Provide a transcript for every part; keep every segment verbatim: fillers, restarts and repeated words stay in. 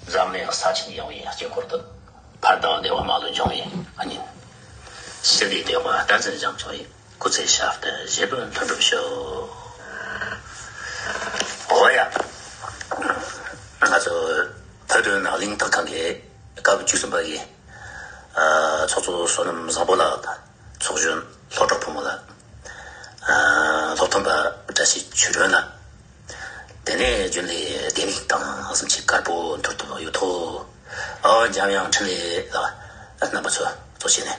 འཛམ་གླིང་ས་ཆེན་ཡངས་པའི་དཀྱིལ་འཁོར་དུ། ཕར་དང་བདེ་བ་མ་ལུས་འབྱུང་བའི་ཉིན། ཞི་བདེའི་བདེ་བ་བསྟན་འཛིན་བྱང་ཆུབ་ཡིན། སྐུ་ཚེ་ཞབས་པད་བཞེད་དོན་མཐུན་འགྲུབ་ཤོག། འོ་ཡ། ང་ཚོ་བོད་དོན་གླེང་སྟེགས་ཁང་གི་སྐབས་བཅུ་གསུམ་པ་ཡི་ཨ་ཚོགས་གཙོ་བསོད་ནམས་བཟང་པོ་ལགས་དང་། ཚོགས་གཞོན་ལྷོ་བྲག་ཕོ་མོ་ལགས། ཨ་སློབ་སྟོན་པ་བཀྲ་ཤིས་ཆོས་སྒྲོན་ལགས། དེ་ནས་རྒྱུན་ལས་ལྡེ་མིག་དང་བསམ་འཆར་དཀར་པོ་མཐུར་ཐུག་ཡོད་དོ། ཨོ་འཇམ་དབྱངས་འཕྲིན་ལས་ལགས། རྣམ་པ་ཚོ་གཙོ་བྱས་ནས།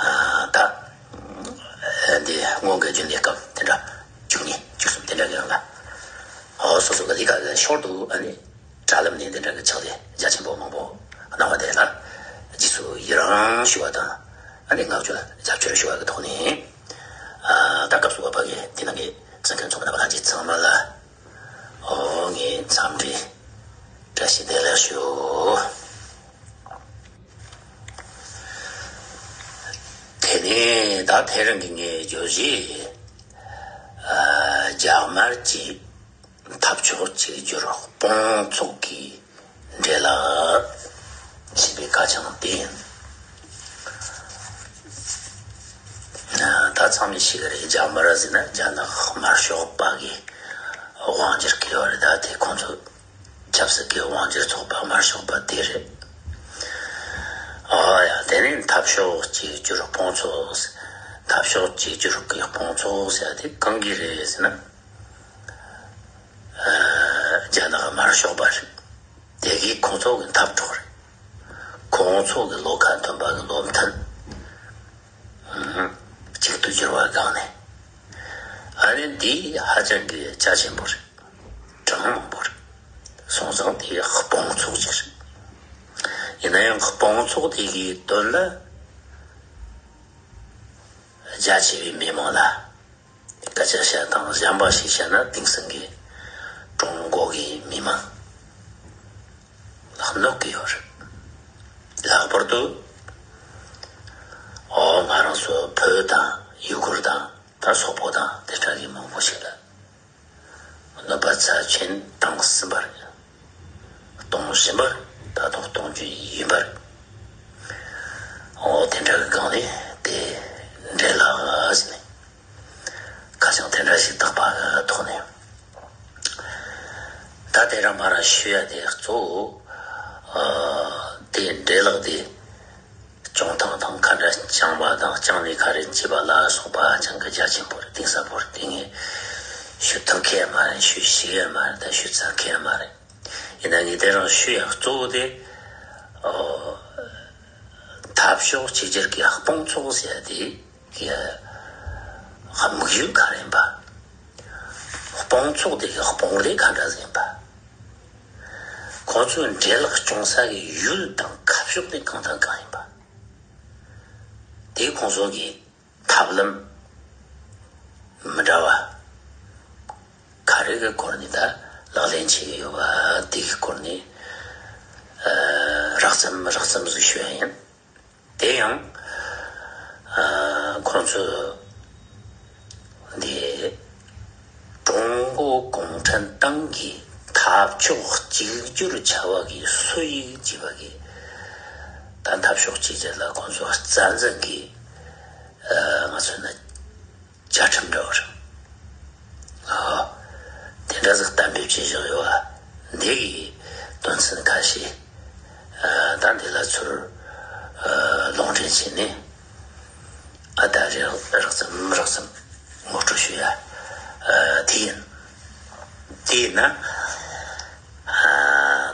ཨ་ད་འདི་སྔོན་གྱི་རྒྱུན་ལས་སྐབས་དེ་འདྲ་བཅུ་གཉིས་བཅུ་གསུམ་དེ་འདྲ་གི་རིང་ལ། ཨོ་སོ་སོ་གི་ལས་ཀ་གི་ཞོར་དུ་ཨ་ནི་དྲ་ལམ་ནས་འདི་འདྲ་གི་ཕྱག་ལས་རྒྱ་ཆེན་པོ་མང་པོ་གནང་བ་དེ་ལ་རྗེས་སུ་ཡི་རང་ཞུ་བ་དང་། ཨ་ནི་བསྔགས་བརྗོད་རྒྱབ་སྐྱོར་ཞུ་བ་གི་ཐོག་ནས། ཨ་ད་སྐབས་སུ་བབ་པ་གི་དེ་ནང་གི་གསན་མཁན་ཚོགས་མི་རྣམ་པ་ལྷན་རྒྱས་ཚང་མ་ལ། ཨོ་ངའི་འཚམས་འདྲི་བཀྲ་ཤིས་བདེ་ལེགས་ཞུ། དེ་ནས་ད་དེ་རིང་གི་ངའི་བརྗོད་གཞི། ཨ་རྒྱ་དམར་གྱི་འཐབ་ཕྱོགས་གཅིག་གྱུར་དཔུང་ཚོགས་ཀྱི་འབྲེལ་ལག་ཞེས་པའི་ཁ་བྱང་དེ་ཡིན། ད་ཚང་མས་ཤེས་ཀྱི་རེད། རྒྱ་དམར་ཟེར་ན་རྒྱ་ནག་དམར་ཤོག་པ་གི་དབང་སྒྱུར་གྱི་ཡོད་རེད། ད་དེ་ཁོང་ཚོ་ཆབ་སྲིད་ཀྱི་དབང་སྒྱུར་ཚོགས་པ་དམར་ཤོག་པ་དེ་རེད། ཨ་ཡ་དེ་ནས་འཐབ་ཕྱོགས་གཅིག་གྱུར་དཔུང་ཚོགས། འཐབ་ཕྱོགས་གཅིག་གྱུར་གྱི་དཔུང་ཚོགས་ཟེར་དེ་གང་གི་རེད་ཟེར་ན། ཨ་རྒྱ་ནག་དམར་ཤོག་པ་རེད། དེ་གིས་ཁོང་ཚོ་གི་འཐབ་གྲོགས་རེད། ཁོང་ཚོ་གི་བློ་ཁ་མཐུན་པ་གི་བློ་མཐུན། ཨུམ། གཅིག་ཏུ་གྱུར་བ་སྒང་ནས། ཨ་ནི་འདི་ཧ་ཅང་གི་རྒྱ་ཆེན་པོ་རེད། གྲངས་མང་པོ་རེད། སོང་ཙང་དེ་དཔུང་ཚོགས་ཅིག་རེད། ཡིན་ན་ཡང་དཔུང་ཚོགས་དེ་གི་དོན་ལ་རྒྱ་ཆེ་བའི་མི་མང་ལ། སྐད་ཆ་བཤད་སྟངས་གཞན་པ་ཞིག་བཤད་ན་དེང་སང་གི་ཀྲུང་གོ་གི་མི་མང་ལ་གནོད་ཀྱི་ཡོད་རེད། ལྷག་པར་དུ་ཨོ་ང་རང་ཚོ་བོད་དང་ཡུ་གུར་དང་ད་སོག་པོ་དང་དེ་འདྲ་གི་མང་པོ་ཞིག་ལ་གནོད་པ་ཚབས་ཆེན་བཏང་ཟིན་པ་རེད། གཏོང་བཞིན་པ་རེད། ད་དུང་གཏོང་རྒྱུ་ཡིན་པ་རེད། ཨོ་དེ་འདྲ་གི་སྒང་ནས་དེ་འབྲེལ་ལག་ཟེར་ནས། ཁ་བྱང་དེ་འདྲ་ཞིག་བཏགས་པ་ཐོག་ནས། ད་དེ་རིང་མར་ཞུ་ཡ་དེ་གཙོ་བོ། ཨ་དེ་འབྲེལ་ལག་དེ་བྱུང་སྟངས་དང་ག་འདྲ་བསྐྱངས་པ་དང་བསྐྱངས་ནས་ག་རེ་བྱས་པ་ལ་སོགས་པ་ཧ་ཅང་གི་རྒྱ་ཆེན་པོ་རེད། གཏིང་ཟབ་པོ་རེད། དེ་ངས་ཞུ་ཐུབ་མཁན་ཡང་མ་རེད། ཞུ་ཤེས་ཡ་མ་རེད། ད་ཞུ་ཚར་མཁན་ཡང་མ་རེད། ཡིན་ན་ངས་དེ་རིང་ཞུ་ཡ་གཙོ་བོ་དེ། ཨོ། འཐབ་ཕྱོགས་གཅིག་གྱུར་གྱི་དཔུང་ཚོགས་ཟེར་ཡ་དེ་གི་དམིགས་ཡུལ་ག་རེ་ཡིན་པ། དཔུང་ཚོགས་དེ་གི་དཔུང་སྡེ་ག་འདྲ་ཟིག་ཡིན་པ། ཁོང་ཚོའི་འབྲེལ་ལག་སྐྱོང་ས་གི་ཡུལ་དང་ཁ་ཕྱོགས་དེ་གང་དང་གང་ཡིན་པ། དེ་ཁོང་ཚོ་གི་ཐབས་ལམ་མི་འདྲ་བ་ག་རེ་གི་སྐོར་ནས་ད་ལག་ལེན་བྱེད་ཀྱི་ཡོད་པ་དེ་གི་སྐོར་ནས་ཨ་རགས་ཙམ་རགས་ཙམ་ཟིག་ཞུ་ཡ་ཡིན། དེ་ཡང་ཨ་ཁོང་ཚོས་འདི་ཀྲུང་གོ་གུང་ཁྲན་ཏང་གི་འཐབ་ཕྱོགས་གཅིག་གྱུར་བྱ་བ་གི་སྲོལ་ཡིག་ཅེས་པ་གི་ད་འཐབ་ཕྱོགས་གཅིག་གྱུར་ལ་ཁོང་ཚོ་རྩ་འཛིན་གི་ཨ་ང་ཚོ་ན་བཅའ་ཁྲིམས་འདྲ་བོ་རེད། ཨ་དེ་འདྲ་ཟིག་གཏན་འབེབས་བྱས་བཞག་ཡོད་ཨ། འདི་གི་དོན་ཚན་ཁ་ཤས་ཨ་ད་འདི་ལ་ཚུར་ཨ་ལུང་འདྲེན་བྱས་ནས། ཨ་ད་རེ་རགས་ཙམ་རགས་ཙམ་ངོ་སྤྲོད་ཞུ་ཡ་ཨ་དེ་ཡིན། དེ་ཡིན་ན་ཨ་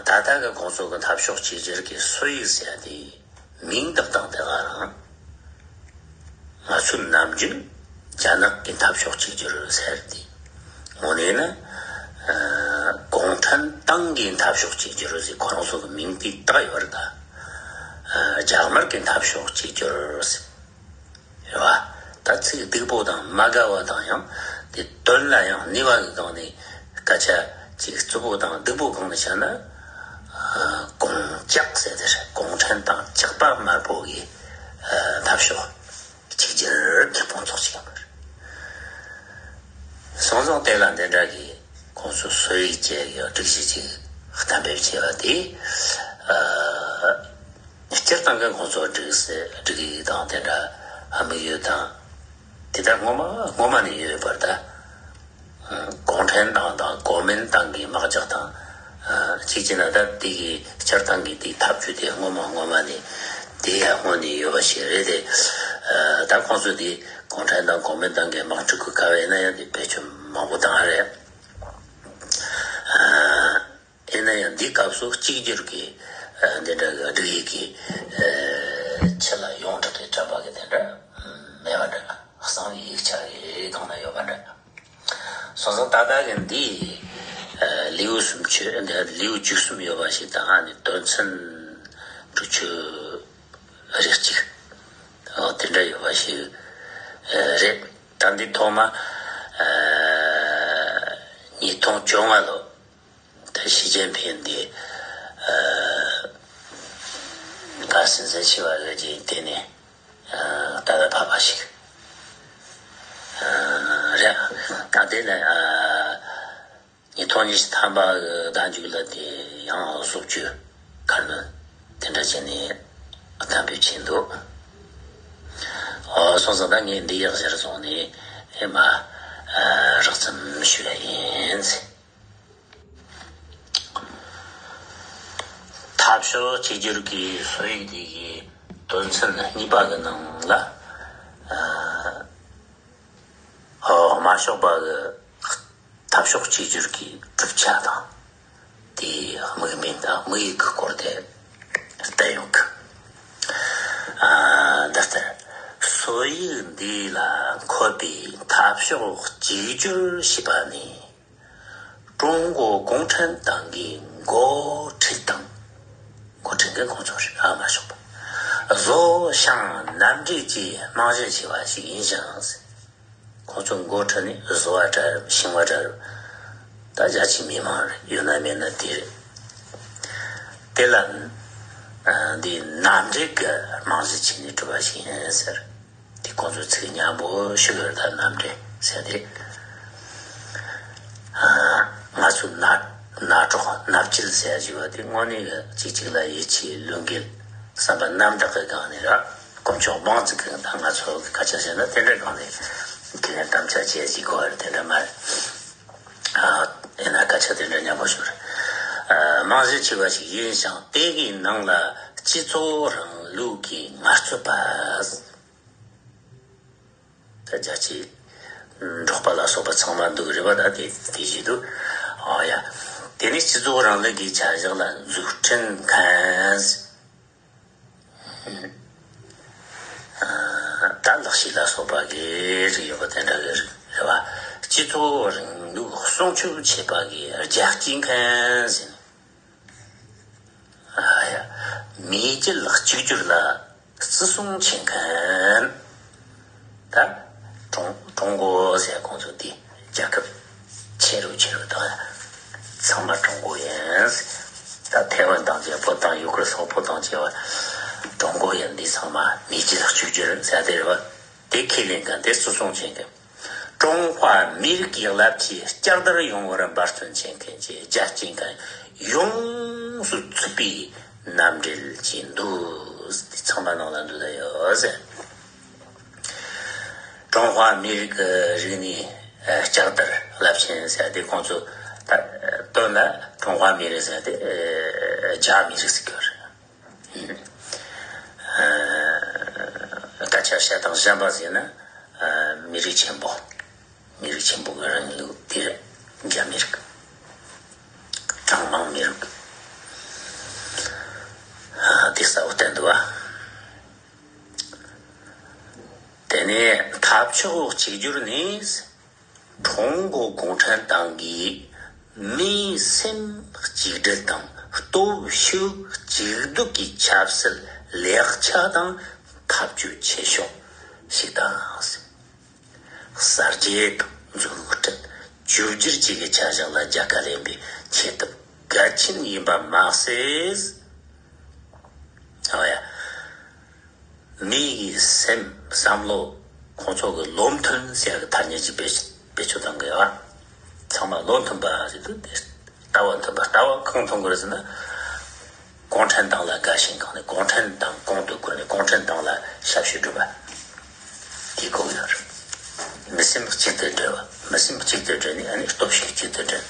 ད་ལྟ་གི་ཁོང་ཚོ་གི་འཐབ་ཕྱོགས་གཅིག་གྱུར་གྱི་སྲོལ་ཡིག་ཟེར་ཡ་དེ་མིང་བཏགས་སྟངས་དེ་ག་རང་ང་ཚོའི་ནམ་རྒྱུན་རྒྱ་ནག་གི་འཐབ་ཕྱོགས་གཅིག་གྱུར་ཟེར་དེ་དངོས་གནས་ན་ཨ་གུང་ཁྲན་ཏང་གི་འཐབ་ཕྱོགས་གཅིག་གྱུར་ཟེར་ཁོ་རང་ཚོ་གི་མིང་དེ་བཏགས་ཡོད་རེད་ད། ཨ་རྒྱ་དམར་གི་འཐབ་ཕྱོགས་གཅིག་གྱུར་ཟེར། རེད་བ། ད་ཚིག་སྡུག་པོ་དང་མ་དགའ་བ་དང་ཡང་དེ་དོན་ལ་ཡང་ནུས་པ་གི་སྒང་ནས་སྐད་ཆ་ཅིག་རྩུབ་པོ་དང་སྡུག་པོ་སྒང་ནས་བཤད་ན། ཨ་གུང་ཇག་ཟེར་དེ་རེད། གུང་ཁྲན་ཏང་ཇག་པ་དམར་པོ་གི་ཨ་འཐབ་ཕྱོགས་གཅིག་གྱུར་གྱི་དཔུང་ཚོགས་ཅིག་ཡིན་པ་རེད། སོང་ཙང་དེ་ལ་འདི་འདྲ་གི་ཁོང་ཚོ་སྲོལ་ཡིག་བཅས་ཀྱི་སྒྲིག་གཞི་ཅིག་ གཏན་འབེབས་བྱས་པ་དེ། ཨ། སྤྱིར་བཏང་གི་ཁོང་ཚོ་སྒྲིག་སྲོལ་སྒྲིག་ཡིག་དང་དེ་འདྲ་དམིགས་ཡུལ་དང་། དེ་ལྟར་སྔོན་མ་སྔོན་མ་ནས་ཡོད་པར་ད། གུང་ཁྲན་ཏང་དང་གོ་མིན་ཏང་གི་དམག་རྒྱག་དང་། གཅིག་བྱས་ན་ད་དེ་གི་སྤྱིར་བཏང་གི་དེའི་ཐབས་ཇུས་དེ་སྔོན་མ་སྔོན་མ་ནས་དེ་ཡང་སྔོན་ནས་ཡོད་པ་ཞིག་རེད་དེ། ད་ཁོང་ཚོས་དེ་གུང་ཁྲན་ཏང་གོ་མིན་ཏང་གི་དམག་འཁྲུག་གི་སྐབས་ཡིན་ན་ཡང་དེ་བེད་སྤྱོད་མང་པོ་བཏང་རེད། ཡིན་ན་ཡང་འདིའི་སྐབས་སུ་གཅིག་གྱུར་གྱི་འདི་འདྲ་གི་སྒྲིག་ཡིག་གི་ཕྱི་ལ་ཡོངས་གྲགས་ཀྱི་གྲྭ་པ་གི་དེ་འདྲ་མེད་པ་འདྲ། གསང་བའི་ཡིག་ཆ་གི་གང་ན་ཡོད་པ་འདྲ། སོང་ཙང་ད་ལྟ་གི་འདི་ལེའུ་སུམ་ཅུ་འདི་ལེའུ་བཅུ་གསུམ་ཡོད་པ་ཞིག་དང་ཨ་ནི་དོན་ཚན་དྲུག་ཅུ་རེ་གཅིག་འོ་དེ་འདྲ་ཡོད་པ་ཞིག་རེད། ད་འདི་ཐོག་མ་ཉིས་སྟོང་བཅོ་ལྔ་ལོ། ད་ཞི་ཅིན་ཕིང་འདི་ཨ་ག་སྲིད་འཛིན་ཆེ་བ་ལ་རྗེས་དེ་ནས་ཨ་ད་ལ་བབས་པ་ཞིག་ཨ་རེད། ད་དེ་ནས་ཨ་ཉིས་སྟོང་ཉི་ཤུ་ཐམ་པ་གི་ཟླ་མཇུག་ལ་དེ་ཡང་བཟོ་བཅོས་ཁ་སྣོན་དེ་འདྲ་བྱས་ནས་གཏན་འབེབས་བྱས་འདུག་ཨོ་སོང་ཙང་ད་ངས་འདི་ཡག་ཞར་སོང་ནས་ཨེ་མ་ཨ་རགས་ཙམ་ཞུ་ཡ་ཡིན། འཐབ་ཕྱོགས་གཅིག་གྱུར་གྱི་སྲོལ་ཡིག་དེ་གི་དོན་ཚན་གཉིས་པ་གི་ནང་ལ། ཨ་ཨོ་དམར་ཤོག་པ་གི་འཐབ་ཕྱོགས་གཅིག་གྱུར་གྱི་གྲུབ་ཆ་དང་། དེའི་དམིགས་འབེན་དང་དམིགས་ཡུལ་གྱི་སྐོར་དེ་བསྟན་ཡོད་གི། ཨ་འདི་ལྟར། སྲོལ་ཡིག་འདི་ལ་འཁོད་པའི་འཐབ་ཕྱོགས་གཅིག་གྱུར་ཞེས་པ་ནི། ཀྲུང་གོ་གུང་ཁྲན་ཏང་གིས་འགོ་ཁྲིད་དང་། འགོ་ཁྲིད་མཁན་ཁོང་ཚོ་རེད། ཨ་མ་ཤོག་པ། བཟོ་ཞིང་མཉམ་འབྲེལ་གྱིས་རྨང་གཞི་བྱས་པ་ཞིག་ཡིན་ཞིང་། ཁོང་ཚོ་འགོ་ཁྲིད་ནི་བཟོ་བ་འདྲ་རེད། ཤིང་བ་འདྲ་རེད། ད་རྒྱ་ཆེའི་མི་མང་རེད། ཡོད་ན་མེད་ན་དེ་རེད། དེ་ལ་ཨ་འདི་མཉམ་འབྲེལ་གྱི་རྨང་གཞི་བྱས་ནས་གྲུབ་པ་ཞིག་ཡིན་ཟེར། དེ་ཁོང་ཚོའི་ཚིག་སྙན་པོ་ཞིག་ཡོད་རེད། ད་མཉམ་འབྲེལ་ཟེར་ཏེ། ང་ཚོ་མནའ་མནའ་གྲོགས་མནའ་བཅད་ཟེར་ཡ་ཞིག་ཡོད་པ་དེ་དངོས་གནས་ཀྱི་གཅིག་གཅིག་ལ་ཡིད་ཆེས་བློས་འགེལ་བསམ་པ་རྣམ་དག་གི་སྒང་ནས་ར་དཀོན་མཆོག་དབང་ཚིག་གི་ད་ང་ཚོ་གི་སྐད་ཆ་བཤད་ན་དེ་འདྲའི་སྒང་ནས་ཁས་ལེན་དམ་བཅའ་བྱས་ཅིག་དགོས་པ་རེད། དེ་འདྲ་མ་རེད། ཨ་ཡིན་ན་སྐད་ཆ་དེ་འདྲ་སྙན་པོ་ཞིག་རེད། ཨ་རྨང་གཞི་བྱས་པ་ཞིག་ཡིན་ཞིང་དེ་གའི་ནང་ལ་སྤྱི་ཚོགས་རིང་ལུགས་ཀྱི་ངལ་རྩོལ་པ། ད་རྒྱ་ཆེའི་འབྲོག་པ་ལ་སོགས་པ་ཚང་མ་འདུག་རེད་པ། ད་དེ་དེ་བཞིན་དུ། ཨོ་ཡ། དེ་ནི་སྤྱི་ཚོགས་རིང་ལུགས་ཀྱི་བྱ་གཞག་ལ་འཛུགས་སྐྲུན་མཁན། ད་ལག་ཤེས་ལ་སོགས་པ་གི་རིགས་ཡོད་པ་དེ་འདྲ་གི་རིགས་རེད་པ། སྤྱི་ཚོགས་རིང་ལུགས་སྲུང་སྐྱོབ་བྱེད་པ་གི་རྒྱལ་གཅེས་མཁན་ཟེར། ཨ་ཡ། མེས་རྒྱལ་གཅིག་གྱུར་ལ་བརྩི་སྲུང་བྱེད་མཁན། ད་ཀྲུང་ཀྲུང་གོ་ཟེར་ཁོང་ཚོ་དེ་རྒྱལ་ཁབ་ཆེ་རུ་ཆེ་རུ་བཏང་ཡ། ཚང་མ་ཀྲུང་གོ་ཡིན། ད་ཐའེ་ཝན་དང་བཅས་བོད་དང་ཡུ་གུར་སོགས་བོད་དང་བཅས་པ་ཀྲུང་གོ་ཡིན། འདི་ཚང་མ་མེས་རྒྱལ་གཅིག་གྱུར་ཟེར་དེ་རེད་པ། དེ་ཁས་ལེན་མཁན་དེ་བརྩི་སྲུང་བྱེད་མཁན། ཀྲུང་ཧྭ་མི་རིགས་ཀྱི་རླབས་ཆེན་བསྐྱར་དར་ཡོང་བར་འབད་བརྩོན་བྱེད་མཁན་གྱི་རྒྱལ་གཅེས་མཁན་ཡོངས་སུ་ཚུད་པའི་མཉམ་འབྲེལ་གྱི་འདུ་འཛི་ཚང་མ་ནང་ལ་འདུས་ད་ཡོད་ཟེར། ཀྲུང་ཧྭ་མི་རིགས་རིག་གནས་བསྐྱར་དར་རླབས་ཆེན་ཟེར་ཏེ་ཁོང་ཚོ་ད་དོན་ལ་ཀྲུང་ཧྭ་མི་རིགས་ཟེར་ཏེ་རྒྱ་མི་རིགས་ཟེར་གྱི་ཡོད་རེད། སྐད་ཆ་བཤད་སྟངས་གཞན་པ་ཟེར་ན། མི་རིགས་ཆེན་པོ། མི་རིགས་ཆེན་པོ་གི་རིང་ལུགས་དེ་རེད། རྒྱ་མི་རིགས། གྲངས་མང་མི་རིགས། དེ་གསལ་པོ་བསྟན་འདུག་བ། དེ་ནས་འཐབ་ཕྱོགས་གཅིག་གྱུར་ནི། ཀྲུང་གོ་གུང་ཁྲན་ཏང་གིས་མིའི་སེམས་གཅིག་སྒྲིལ་དང་སྟོབས་ཤུགས་གཅིག་སྡུད་ཀྱི་ཆབ་སྲིད་ལེགས་ཆ་དང་ཐབས་ཇུས་ཆེ་ཤོས་ཤིག་དང་། གསར་བརྗེ་དང་འཛུགས་སྐྲུན་བཅོས་བསྒྱུར་བཅས་ཀྱི་བྱ་གཞག་ལ་རྒྱལ་ཁ་ལེན་པའི་ཆེད་དུ་གལ་ཆེན་ཡིན་པ་མ་ཟད། ཨ་ཡ། མི་ཡི་སེམས་བསམ་བློ་ཁོང་ཚོ་གི་བློ་མཐུན་ཟེར་གི་ཐ་སྙད་ཅིག་བེད་བེད་སྤྱོད་གཏང་གི་ཡོད། ཚང་མ་བློ་མཐུན་པ་ཟེར་དུས་དེ་ལྟ་བ་མཐུན་པ་ལྟ་ ཨོ་གང་མཐོང་དགོས་རེད་ཟེར་ན། གུང་ཁྲན་ཏང་ལ་དགའ་ཞེན་གང་ནས་གུང་ཁྲན་ཏང་གོང་དུ་བཀུར་ནས་གུང་ཁྲན་ཏང་ལ་ཞབས་ཞུ་སྒྲུབ་པ། དེ་གོ་གི་ཡོད་རེད། མི་སེམས་གཅིག་ཏུ་སྒྲིལ་བ། མི་སེམས་གཅིག་ཏུ་སྒྲིལ་ནས་ཨ་ནི་སྟོབས་ཤུགས་གཅིག་ཏུ་སྒྲིལ།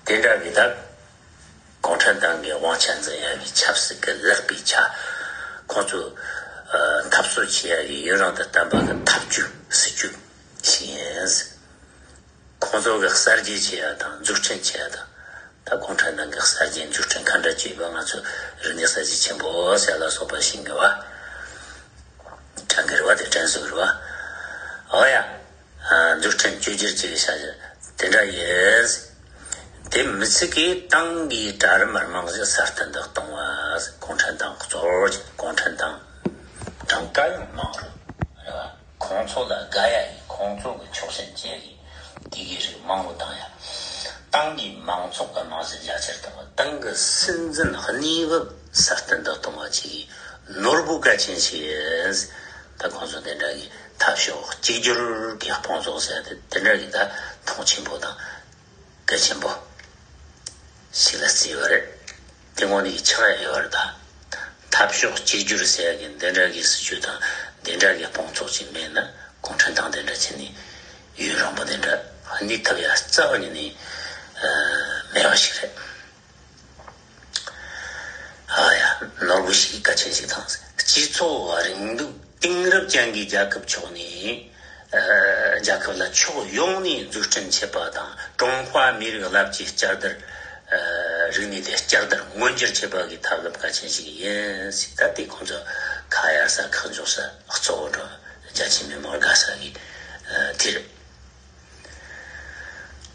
དེ་འདྲ་བའི་ད། གུང་ཁྲན་ཏང་གི་དབང་ཆ་འཛིན་ཡ་གི་ཆབ་སྲིད་ཀྱི་ལག་པའི་ཆ། ཁོང་ཚོས་འཐབ་རྩོད་བྱེད་ཡ་གི་ཡུན་རིང་དུ་བརྟན་པ་གི་འཐབ་ཇུས་སྲིད་ཇུས་ཤིག་ཡིན། ཁོང་ཚོ་གི་གསར་བརྗེ་བྱེད་ཡ་དང་འཛུགས་སྐྲུན་བྱེད་ཡ་དང་། ད་གུང་ཁྲན་ཏང་གི་གསར་བརྗེ་འཛུགས་སྐྲུན་ག་འདྲ་བྱེད་པ་ང་ཚོ་རིག་གནས་གསར་བརྗེ་ཆེན་པོ་ཟེར་ལ་སོགས་པ་ཤེས་དགོས་པ། དྲན་གི་རེད་བ། དེ་དྲན་གསོས་རེད་བ། ཨོ་ཡ། འཛུགས་སྐྲུན་བཅོས་བསྒྱུར་བྱེད་གི་བྱ་གཞི་དེ་འདྲ་ཡིན། དེ་མི་ཚིག་གིས་ཏང་གི་གྲལ་རིམ་རྨང་གཞི་སྲ་བརྟན་དུ་གཏོང་བ། གུང་ཁྲན་ཏང་གཙོ་བོར་གྱི་གུང་ཁྲན་ཏང་གྲངས་ཀ་ཡང་མང་རུང་རེད་བ། ཁོང་ཚོ་ལ་དགའ་ཡ་ཡིན། ཁོང་ཚོ་གི་ཕྱོགས་ཞེན་བྱེད་ཀྱི་དེ་གི་རིགས་མང་རུ་བཏང་ཡ། ཏང་གི་མང་ཚོགས་ཀྱི་རྨང་གཞི་རྒྱ་ཆེར་གཏོང་བ། ཏང་གི་སྲིད་འཛིན་གནས་བབ་སྲ་བརྟན་དུ་གཏོང་བ་བཅས་ཀྱི་ནོར་བུ་གལ་ཆེན་ཞིག་ཡིན། ད་ཁོང་ཚོ་དེ་འདྲ་གི་འཐབ་ཕྱོགས་གཅིག་གྱུར་གྱི་དཔུང་ཚོགས་ཟེར་ཏེ་དེ་འདྲ་གི་ད་མཐོང་ཆེན་པོ་དང་། གལ་ཆེན་པོ་ཞིག་ལ་བརྩིས་ཡོད་རེད། དེ་ངོ་ནས་ཆགས་ཡ་ཡོད་རེད་ད། འཐབ་ཕྱོགས་གཅིག་གྱུར་ཟེར་ཡ་གི་འདི་འདྲ་གི་སྲིད་ཇུས་དང་འདི་འདྲ་གི་དཔུང་ཚོགས་ཅིག་མེད་ན་གུང་ཁྲན་ཏང་དེ་འདྲ་བྱས་ནས་ཡུན་རིང་པོ་དེ་འདྲ་གནས་ཐུབ་ཡ་རྩ་བ་ཉིད་ནས་མེད་པ་ཞིག་རེད། ཨ་ཡ། ནོར་བུ་ཞིག་གལ་ཆེན་ཞིག་དང་། སྤྱི་ཚོགས་རིང་ལུགས་དེང་རབས་ཅན་གྱི་རྒྱལ་ཁབ་ཕྱོགས་ནས། རྒྱལ་ཁབ་ལ་ཕྱོགས་ཡོངས་ནས་འཛུགས་སྐྲུན་བྱེད་པ་དང་། ཀྲུང་ཧྭ་མི་རིགས་རླབས་ཆེན་བསྐྱར་དར། རིག་གནས་དེ་བསྐྱར་དར་མངོན་འགྱུར་བྱེད་པ་གི་ཐབས་ལམ་གལ་ཆེན་ཞིག་ཡིན་ཞིག་ད་ལྟའི་ཁོང་ཚོ་ཁ་གཡར་ས་ཁག་འཇོག་ས་གཙོ་བོ་འགྲོ་རྒྱ་ཆེ་མི་མང་དགའ་ས་གི་དེ་རེད།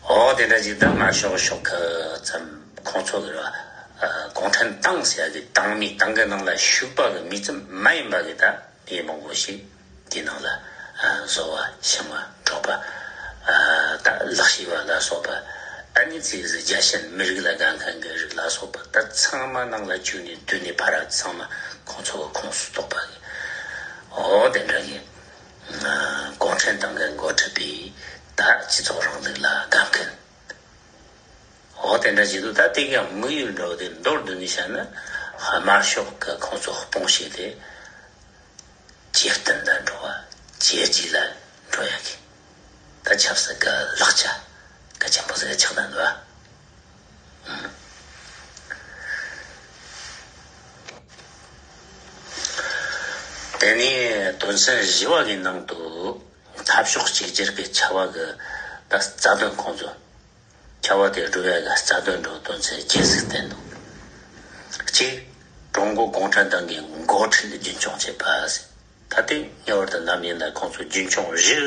ཨོ་དེ་འདྲ་ཅིག་ད་མ་ཤོག་ཤོག་ཁ་ཙམ་ཁོང་ཚོ་གི་ར་གུང་ཁྲན་ཏང་ཟེར་ཡ་གི་ཏང་མི་ཏང་གི་ནང་ལ་ཞུགས་པ་གི་མི་ཙམ་མ་ཡིན་པ་གི་ད། མི་མང་པོ་ཞིག་དེའི་ནང་ལ་བཟོ་བ་ཤེས་པ་འབྲོག་པ། ད་ལག་ཤེས་པ་ལ་སོགས་པ། ཨ་ནི་ཚིག་ཟིག་རྒྱ་ཆེན་མི་རིགས་ལ་དགའ་མཁན་གྱི་རིགས་ལ་སོགས་པ་ད་ཚང་མ་ནང་ལ་བཅུག་ནས་བསྡུས་ནས་ཕར་ཚང་མ་ཁོང་ཚོ་གི་ཁོངས་སུ་གཏོགས་པ་གི། འོ་དེ་འདྲ་གི་གུང་ཁྲན་ཏང་གི་འགོ་ཁྲིད་པའི་ད་སྤྱི་ཚོགས་རིང་ལུགས་ལ་དགའ་མཁན། འོ་དེ་འདྲ་བྱེད་དུས་ད་དེ་གའི་དམིགས་ཡུལ་འདྲ་བོ་དེ་མདོར་བསྡུས་ནས་བཤད་ན། དམར་ཤོག་གི་ཁོང་ཚོ་དཔུང་ཤེད་དེ་ཇེ་བརྟན་ལ་འགྲོ་བ། ཇེ་རྒྱས་ལ་འགྲོ་ཡ་གི་ད་ཆབ་སྲིད་ཀྱི་ལག་ཆ་གལ་ཆེན་པོ་ཟིག་ཆགས་བསྡད་འདུག་ཨ། དེ་ནས་དོན་ཚན་བཞི་བ་གི་ནང་དུ་འཐབ་ཕྱོགས་གཅིག་གྱུར་གྱི་བྱ་བ་གི་ད་རྩ་དོན་ཁོང་ཚོ། བྱ་བ་དེ་སྒྲུབ་ཡ་གི་རྩ་དོན་འགྲོ་དོན་ཚན་བརྒྱད་ཟིག་བསྟན་འདུག་གཅིག་ཀྲུང་གོ་གུང་ཁྲན་ཏང་གི་འགོ་ཁྲིད་རྒྱུན་འཁྱོངས་བྱེད་པ་ཟེར། ད་ལྟའི་ངེས་པར་དུ་ནམ་ཡིན་ན་ཁོང་ཚོ་རྒྱུན་འཁྱོངས་བཞི་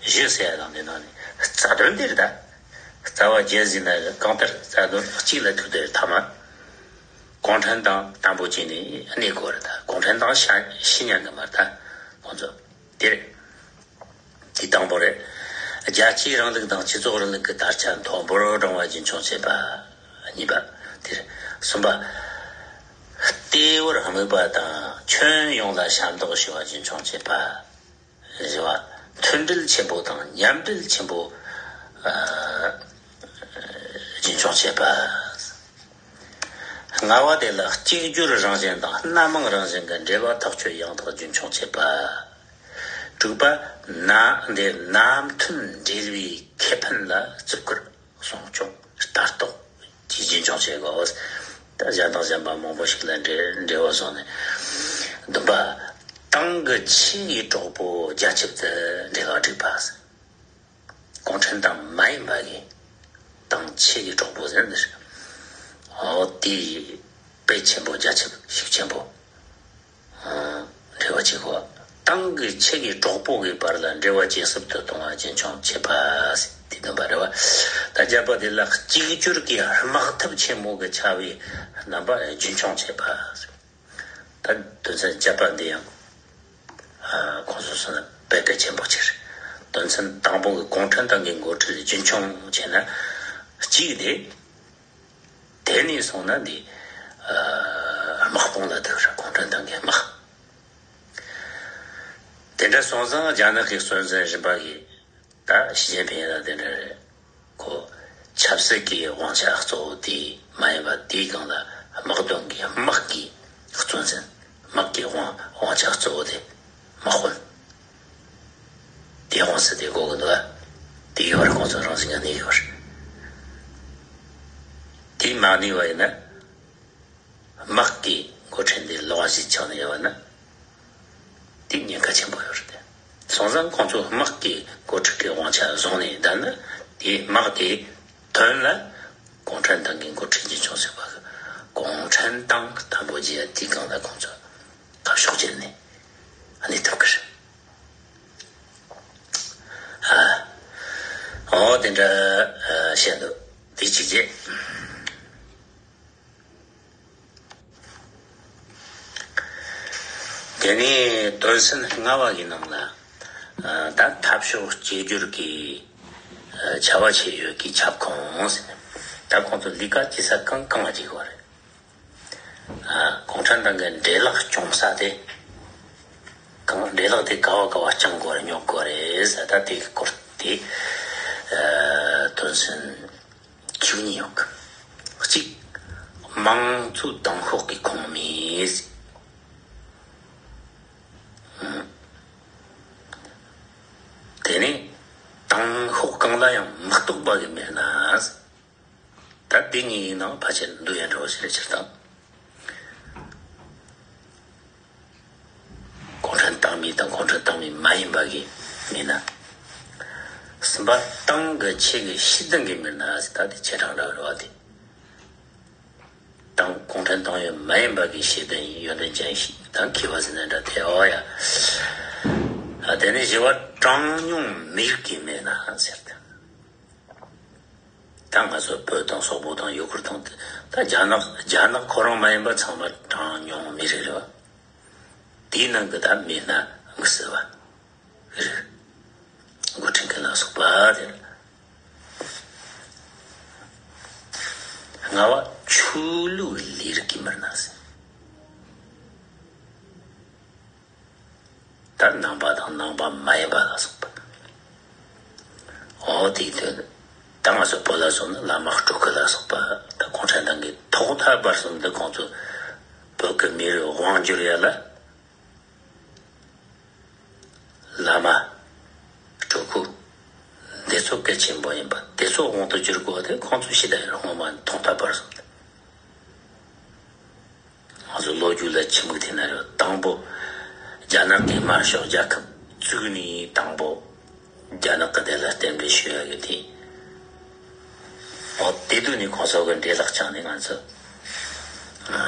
བཞི་ཟེར་ཡ་དང་དེ་ནང་ནས་རྩ་དོན་དེ་རེད་ད། རྩ་བ་བརྒྱད་ཟིན་ན་གང་ལྟར་རྩ་དོན་གཅིག་ལ་ཐུག་དེ་རེད་ཐ་མ། གུང་ཁྲན་ཏང་དམ་པོ་བྱས་ནས་གནས་དགོས་རེད་ད། གུང་ཁྲན་ཏང་ཤ་ཤི་ཉན་གི་མ་རེད་ད། ཁོང་ཚོ་དེ་རེད། དེ་དང་པོ་རེད། རྒྱལ་གཅེས་རིང་ལུགས་དང་སྤྱི་ཚོགས་རིང་ལུགས་ཀྱི་དར་ཆ་མཐོན་པོར་བསྒྲེངས་པ་རྒྱུན་འཁྱོངས་བྱེད་པ། གཉིས་པ། དེ་རེད། གསུམ་པ། ལྟེ་བར་དམིགས་པ་དང་ཁྱོན་ཡོངས་ལ་ཤ་མདོག་ཞུ་བ་རྒྱུན་འཁྱོངས་བྱེད་པ། བཞི་བ། མཐུན་སྒྲིལ་ཆེན་པོ་དང་མཉམ་འབྲེལ་ཆེན་པོ་རྒྱུན་འཁྱོངས་བྱེད་པ། ལྔ་བ་དེ་ལ་གཅིག་གྱུར་རང་བཞིན་དང་སྣ་མང་རང་བཞིན་གྱི་འབྲེལ་བ་ཐག་གཅོད་ཡང་དག་རྒྱུན་འཁྱོངས་བྱེད་པ། དྲུག་པ། ན་འདི་ན་མཐུན་འབྲེལ་བའི་ཁེ་ཕན་ལ་བརྩི་བཀུར་སྲུང་སྐྱོང་ལྟ་རྟོག་བཅས་རྒྱུན་འཁྱོངས་བྱེད་དགོས། ད་གཞན་དང་གཞན་པ་མང་པོ་ཞིག་ལ་འབྲེལ་འབྲེལ་བ་བཟུང་ནས། བདུན་པ། ཏང་གི་ཆེས་གྲོགས་པོ་རྒྱ་ཁྱབ་ཏུ་འབྲེལ་བ་བསྒྲིགས་པ། གུང་ཁྲན་ཏང་མ་ཡིན་པ་གི་ཏང་ཆེ་གི་གྲོགས་པོ་ཟེར་འདིར། འོ་དེ་དཔེ་ཆེན་པོ་རྒྱ་ཁྱབ་ཤུགས་ཆེན་པོ་འབྲེལ་བ་བྱེད་དགོས། ཏང་གི་ཆེ་གི་གྲོགས་པོ་གི་བར་ལ་འབྲེལ་བ་ཇེ་ཟབ་ཏུ་གཏོང་བ་རྒྱུན་འཁྱོངས་བྱེད་པ་ཟེར་དེ་འདོན་པ་རེད་བ། ད་བརྒྱད་པ་དེ་ལ་གཅིག་གྱུར་གྱི་དམག་འཐབ་ཆེན་མོ་གི་བྱ་བའི་རྣམ་པ་རྒྱུན་འཁྱོངས་བྱེད་པ་ཟེར། ད་དོན་ཚན་བརྒྱད་པ་འདི་ཡང་ཁོང་ཚོ་སོང་ན་དཔེ་གལ་ཆེན་པོ་ཆེ་རེད། དོན་ཚན་དང་པོ་གི་གུང་ཁྲན་ཏང་གི་འགོ་ཁྲིད་རྒྱུན་འཁྱོངས་བྱས་ན་གཅིག་དེ། དེ་ནས་སོང་ན་འདི་དམག་དཔུང་ལ་ཐུག་ར། གུང་ཁྲན་ཏང་གི་དམག་དེ་འདྲ་སོང་ཙང་རྒྱ་ནག་གི་གཙོ་འཛིན་རིམ་པ་གིས་ད་ཞི་ཅིན་ཕིང་ལ་དེ་འདྲ་རེད། ཁོ་ ཆབ་སྲིད་ཀྱི་དབང་ཆ་གཙོ་བོ་དེ་མ་ཡིན་པ། དེའི་སྒང་ལ་དམག་དོན་གྱི་དམག་གི་གཙོ་འཛིན། དམག་གི་དབང་དབང་ཆ་གཙོ་བོ་དེ་དམག་དཔོན། དེ་དབང་ཚད་དེ་དགོས་ཀྱི་འདུག་ཨ། དེ་ཡོད་པར་ཁོང་ཚོ་རང་བཞིན་གྱིས་གནས་ཡོད་རེད། དེ་མ་གནས་པ་ཡིན་ན། དམག་གི་འགོ་ཁྲིད་འདི་ལོགས་ཀ་ཞིག་ཆགས་ནས་ཡོད་པ་ན། དེ་ཉེན་ཁ་ཆེན་པོ་ཡོད་རེད། སོང་ཙང་ཁོང་ཚོ་དམག་གི་འགོ་ཁྲིད་ཀྱི་དབང་ཆ་བཟུང་ནས་བསྡད་ན། དེ་དམག་དེ་དོན་ལ་གུང་ཁྲན་ཏང་གི་འགོ་ཁྲིད་རྒྱུན་འཁྱོངས་བྱེད་པ། གུང་ཁྲན་ཏང་དམ་པོ་བྱེད་ཡ་དེའི་སྒང་ལ་ཁོང་ཚོ་ཁ་ཕྱོགས་བརྒྱབ་ནས་གནས་ཐུབ་ཀྱི་རེད། ཨ། འོ་དེ་འདྲ་ཨ་བཤད་འདུག་དེ་གཅིག་བྱས། དེ་ནས་དོན་ཚན་ལྔ་པ་གི་ནང་ལ། ཨ། ད་འཐབ་ཕྱོགས་གཅིག་གྱུར་གྱི་ཨ་བྱ་བ་བྱེད་ཡུལ་གྱི་ཁྱབ་ཁོངས་ཟེར། ད་ཁོང་ཚོ་ལས་ཀ་བྱེད་ས་གང་གང་ལ་བྱེད་དགོས་རེད། ཨ། གུང་ཁྲན་ཏང་གི་འདྲེ་ལག་བསྐྱོང་ས་དེ། གང་འདྲེ་ལག་དེ་ག་བ་ག་བ་བསྐྱང་དགོས་རེད། སྙོབ་དགོས་རེད་ཟེར། ད་དེའི་སྐོར་དེ་ཨ་དོན་ཚན་བཅུ་གཉིས་ཡོད་གི། གཅིག་དམངས་གཙོའི་ཏང་ཤོག་གི་ཁོངས་མི། དེ་ནས་ཏང་ཤོག་གང་ལ་ཡང་མི་གཏོགས་པ་གི་མི་སྣ། ད་དེ་གཉིས་ནང་ཕལ་ཆེར་འདུ་ཡན་འདྲ་བོ་ཞིག་རེད། སྤྱིར་བཏང་གུང་ཁྲན་ཏང་མི་དང་གུང་ཁྲན་ཏང་མི་མ་ཡིན་པ་གི་མི་སྣ། གསུམ་པ་ཏང་གི་ཆེད་ཀྱི་ཤེས་ལྡན་གྱི་མི་སྣ་ཟེར། ད་དེ་ཆེ་གྲས་འདྲ་བོ་རེད་བ། དེ་ཏང་གུང་ཁྲན་ཏང་ཡོན་མ་ཡིན་པ་གི་ཤེས་ལྡན་ཡོན་ཏན་ཅན་ཞིག་དང་མཁས་པ་ཟེར་ན་འདྲ། དེ་འོ་ཡ། ཨ། དེ་ནས་བཞི་པ་གྲངས་ཉུང་མི་རིགས་ཀྱི་མི་སྣ་ཟེར་ཏེ། ད་ང་ཚོ་བོད་དང་སོག་པོ་དང་ཡུ་གུར་དང་། ད་རྒྱ་ནག་རྒྱ་ནག་ཁོ་རང་མ་ཡིན་པ་ཚང་མ་གྲངས་ཉུང་མི་རིགས་རེད་བ། དེའི་ནང་གི་ད་མི་སྣ་དམིགས་བསལ་བ་རིགས། འགོ་ཁྲིད་མཁན་ལ་སོགས་པ་དེ། ལྔ་པ་ཆོས་ལུགས་ལས་རིགས་ཀྱི་མི་སྣ་ཟེར། ད་ནང་པ་དང་ནང་པ་མ་ཡིན་པ་ལ་སོགས་པ། འོ་དེའི་དོན། ད་ང་ཚོ་བོད་ལ་སོང་ན་བླ་མ་སྤྲུལ་སྐུ་ལ་སོགས་པ། ད་གུང་ཁྲན་ཏང་གིས་ཐོག་མཐའ་བར་གསུམ་དུ་ཁོང་ཚོ་བོད་ཀྱི་མི་རིགས་དབང་བསྒྱུར་ཡ་ལ། བླ་མ། སྤྲུལ་སྐུ། འདི་ཚོ་གལ་ཆེན་པོ་ཡིན་པ། འདི་ཚོ་དབང་དུ་བསྒྱུར་དགོས་དེ་ཁོང་ཚོ་ཤེས་བསྡད་ཡོད་རེད། སྔོན་མ་ཐོག་མཐའ་བར་གསུམ་དུ། ང་ཚོ་ལོ་རྒྱུས་ལ་ཆི་མོ་བལྟས་ན་རེད། དང་པོ་རྒྱ་ནག་གིས་དམར་ཤོག་རྒྱལ་ཁབ་བཙུགས་ནས་དང་པོ་རྒྱ་ནག་གི་དེ་ལ་རྟེན་འབྲེལ་ཞུ་ཡ་གི་དེ། འོ་དེ་དུས་ནས་ཁོང་ཚོ་གི་འདྲེ་ལག་བཅངས་ནས་ང་ཚོ་ཨ་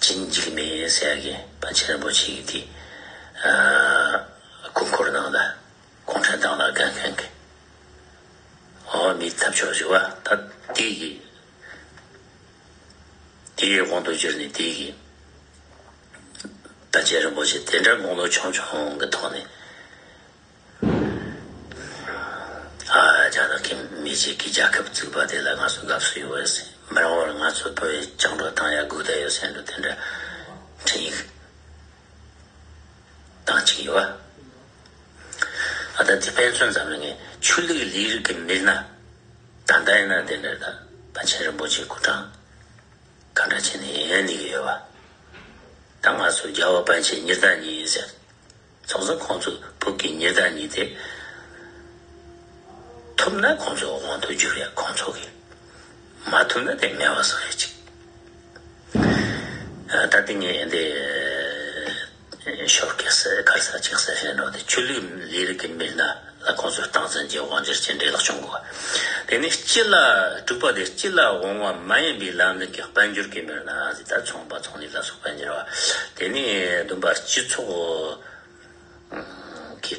ཅིན་འཇིགས་མེད་ཟེར་ཡ་གི་པཎ་ཆེན་རིན་པོ་ཆེ་གི་དེ་ཨ་སྐུ་འཁོར་ནང་ལ་གུང་ཁྲན་ཏང་ལ་དགའ་མཁན་གི། འོ་མི་ཐབས་ཆོག་ཞུ་བ། ད་དེ་གི་དེ་གི་དབང་དུ་བསྒྱུར་ནས་དེ་གི་པཎ་ཆེན་རིན་པོ་ཆེ་དེ་འདྲ་དགུང་ལོ་ཆུང་ཆུང་གི་ཐོག་ནས། ཨ། རྒྱ་ནག་གིས་མི་གཅིག་གི་རྒྱལ་ཁབ་བཙུགས་པ་དེ་ལ་ང་ཚོ་དགའ་བསུ་ཡོད་རེད་ཟེར། མི་རིང་བར་ང་ཚོ་བོད་ཡིག་བཅིངས་འགྲོལ་བཏང་ཡ་སྒུག་བསྡད་ཡོད་ཟེར་འདྲ། དེ་འདྲ་འཕྲིན་ཡིག་བཏང་བཅུག་ཡོད་པ། ཨ། ད་དེ་དཔེ་མཚོན་ཙམ་ལ་ངས་ཆོས་ལུགས་ལས་རིགས་ཀྱི་མི་སྣ་ད་ལྟ་ཡིན་ན་དེ་འདྲ་ད་པཎ་ཆེན་རིན་པོ་ཆེ་སྐུ་དྲིན་ག་འདྲ་བྱས་ནས་གནས་ཀྱི་ཡོད་པ། ད་ང་ཚོ་རྒྱལ་བ་པཎ་ཆེན་ཉི་ཟླ་གཉིས་ཟེར། ཚོགས་གཙོ་ཁོང་ཚོ་བོད་ཀྱི་ཉི་ཟླ་གཉིས་དེ་ཐུབ་ན་ཁོང་ཚོ་དབང་དུ་བསྒྱུར་ཡ། ཁོང་ཚོ་གི་མ་ཐུབ་ན་དེ་མེད་པ་བཟོ་ཡ་ཅིག་ཨ། ད་དེ་ངས་འདི་ཤོར་སྐད་ཟེར་གར་ས་ཅིག་ཟེར་བཤད་འགྲོ་དེ། ཆོས་ལུགས་ལས་རིགས་ཀྱི་མི་སྣ་ལ་ཁོང་ཚོས་སྟངས་འཛིན་གྱི་དབང་སྒྱུར་གྱི་འདྲེ་ལག་སྐྱོང་དགོས། དེ་ནས་སྤྱི་ལ། དྲུག་པ་དེ་སྤྱི་ལ་དབང་བ་མ་ཡིན་པའི་ལམ་ལུགས་ཀྱི་དཔལ་འབྱོར་གྱི་མི་སྣ་ཟེར། ད་ཚོང་པ་ཚོང་ལས་ལ་སོགས་དཔལ་འབྱོར་བ། དེ་ནས་བདུན་པ་སྤྱི་ཚོགས་ཀྱི་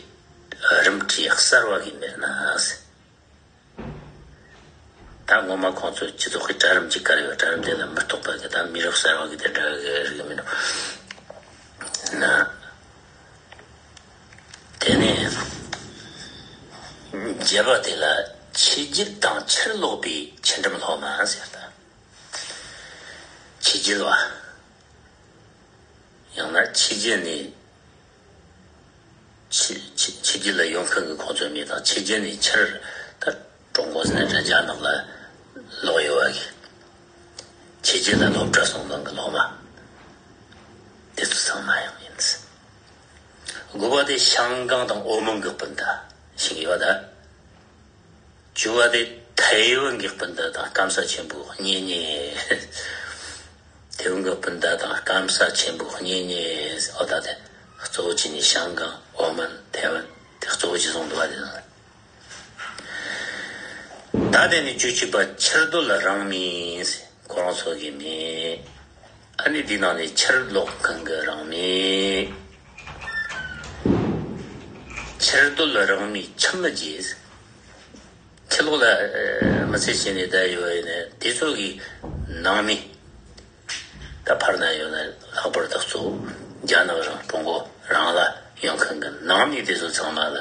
རིམ་གྲས་གསར་བ་གི་མི་སྣ་ཟེར། ད་ངོ་མ་ཁོང་ཚོས་སྤྱི་ཚོགས་ཀྱི་གྲལ་རིམ་གཅིག་བཀར་ཡོད། གྲལ་རིམ་དེ་ལ་མི་གཏོགས་པ་གི་ད་མི་རབས་གསར་བ་གི་དེ་འདྲ་གི་རིགས་མི་འདུག་ན། དེ་ནས་བརྒྱད་པ་དེ་ལ་ཆོས་བརྒྱུད་དང་ཕྱིར་ལོག་པའི་ཆོས་ཁྲིམས་སློབ་མ་ཟེར། ད་ཆོས་བརྒྱུད་པ། ཡང་ན་ཕྱི་རྒྱལ་ནས་ཕྱི་ཕྱི་ཕྱི་རྒྱལ་ལ་ཡོང་མཁན་གྱི་ཁོང་ཚོའི་མི་དང་། ཕྱི་རྒྱལ་ནས་ཕྱིར་ད་ཀྲུང་གོ་ཟེར་ན་རྒྱ་ནག་ལ་ ལོག་ཡོད་པ་གི། ཕྱི་རྒྱལ་ལ་སློབ་གྲྭ་སོང་དང་གི་སློབ་མ། དེ་ཚོ་ཚང་མ་ཡང་ཡིན། དགུ་པ་དེ་ཤང་ཀང་དང་ཨོ་མོན་གྱི་སྤུན་ཟླ་ཞིག་ཡོད་ད། བཅུ་བ་དེ་ཐའེ་ཝན་གྱི་སྤུན་ཟླ་དང་སྐམ་ས་ཆེན་པོ་གཉེན་ཉེ། ཐའེ་ཝན་གྱི་སྤུན་ཟླ་དང་སྐམ་ས་ཆེན་པོ་གཉེན་ཉེ། ཨོ་ད་དེ་གཙོ་བོ་བྱས་ནས་ཤང་ཀང་ཨོ་མོན་ཐའེ་ཝན་དེ་གཙོ་བོ་བྱས་སོང་འདུག་བ་དེ་དང་། ད་དེ་ནས་བཅུ་གཅིག་པ་ཕྱིར་སྡོད་རང་མོས། ཁོ་རང་ཚོ་གི་མི། ཨ་ནི་འདི་ནང་ནས་ཕྱིར་ལོག་མཁན་གྱི་རང་མོས། ཕྱིར་སྡོད་རང་མོས་ཁྱིམ་མི་རྗེས། ཕྱི་ལོགས་ལ་མི་ཚེ་སྐྱེལ་ནས་བསྡད་ཡོད་པ་ཡིན་ན་དེ་ཚོ་གི་ནང་མི། ད་ཕར་ན་ཡོད་ན་ལྷག་པར་དུ་གཙོ་བོ་རྒྱ་ནག་རང་ཀྲུང་གོ་རང་ལ་ཡོང་མཁན་གྱི་ནང་མི་དེ་ཚོ་ཚང་མ་ལ།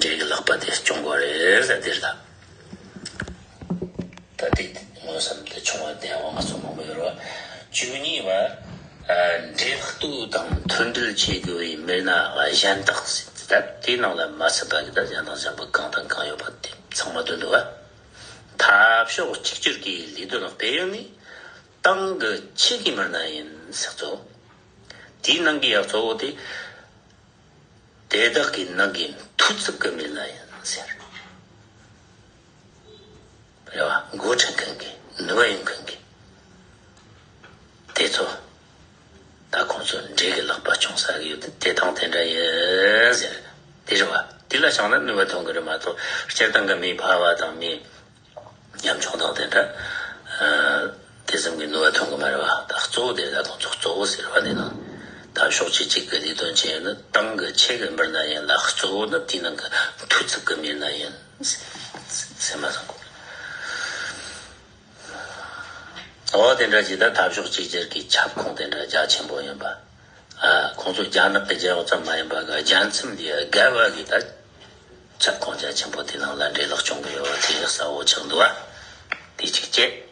འདྲེ་གི་ལག་པ་དེ་གཅོད་དགོས་རེད་ཟེར་དེ་རེད་ད། ད་དེ་མངོན་སུམ་དུ་བྱུང་བ་དེ་འོ་ང་ཚོ་མང་པོ་ཡོད་རེད་བ། བཅུ་གཉིས་པ། ཨ། འདྲེ་ལག་གཏུག་དང་མཐུན་སྒྲིལ་བྱེད་དགོས་པའི་མི་སྣ་གཞན་དག་ཟེར་ད་དེའི་ནང་ལ་མ་ཚུད་པ་གི་ད་གཞན་དང་གཞན་པ་གང་དང་གང་ཡོད་པ་དེ་ཚང་མ་འདུས་འདུག་བ། འཐབ་ཕྱོགས་གཅིག་གྱུར་གྱི་ལས་དོན་སྤེལ་ཡོང་ནས་ཏང་གི་ཆེད་ཀྱི་མི་སྣ་ཡིན་ཟེར་ཚོ། དེའི་ནང་གི་ཡག་གཙོ་བོ་དེ། དེ་དག་གི་ནང་གི་མཐུ་རྩལ་གྱི་མི་ལ་ཡང་ཟེར། རེད་བ། འགོ་ཁྲིད་མཁན་གྱི་ནུས་པ་ཡོད་མཁན་གྱི་དེ་ཚོ། ད་ཁོང་ཚོ་འདྲེ་གི་ལག་པ་བཅོམ་ས་གི་ཡོད་དེ་དེ་དང་དེ་འདྲ་ཡིན་ཟེར། དེ་རེད་བ། དེ་ལ་བྱུང་ན་ནུས་པ་ཐོན་གི་རེད་མ་གཏོགས་སྤྱིར་བཏང་གི་མི་ཕལ་བ་དང་མི། ཉམ་ཆུང་དང་དེ་འདྲ། ཨ། དེ་ཙམ་གྱི་ནུས་པ་ཐོན་གི་མ་རེད་བ། ད་གཙོ་བོ་དེ་ད་ཁོང་ཚོ་གཙོ་བོ་ཟེར་བ་ནི་ནང་། འཐབ་ཕྱོགས་གཅིག་གཅིག་གི་ལས་དོན་བྱས་ཡོད་ན་ཏང་གི་ཆེད་ཀྱི་མི་སྣ་ཡིན་ལ་གཙོ་བོ་ནི་དེའི་ནང་གི་མཐུ་རྩལ་གྱི་མི་སྣ་ཡིན་ཟེར་མ་སོང་གོ། འོ་དེ་འདྲ་ཅིག་ད་འཐབ་ཕྱོགས་གཅིག་གྱུར་གྱི་ཁྱབ་ཁོངས་དེ་འདྲ་རྒྱ་ཆེན་པོ་ཡིན་པ། ཨ། ཁོང་ཚོ་རྒྱ་ནག་གི་རྒྱལ་ཡོངས་ཙམ་མ་ཡིན་པ་གི་རྒྱལ་མཚམས་འདི་བརྒལ་བ་གི་ད་ཁྱབ་ཁོངས་རྒྱ་ཆེན་པོ་དེ་ནང་ལ་འདྲེ་ལག་བཅོམ་གི་ཡོད་པ་དེ་ཡག་གསལ་བོ་ཆགས་འདུག་བ། དེ་གཅིག་བྱས།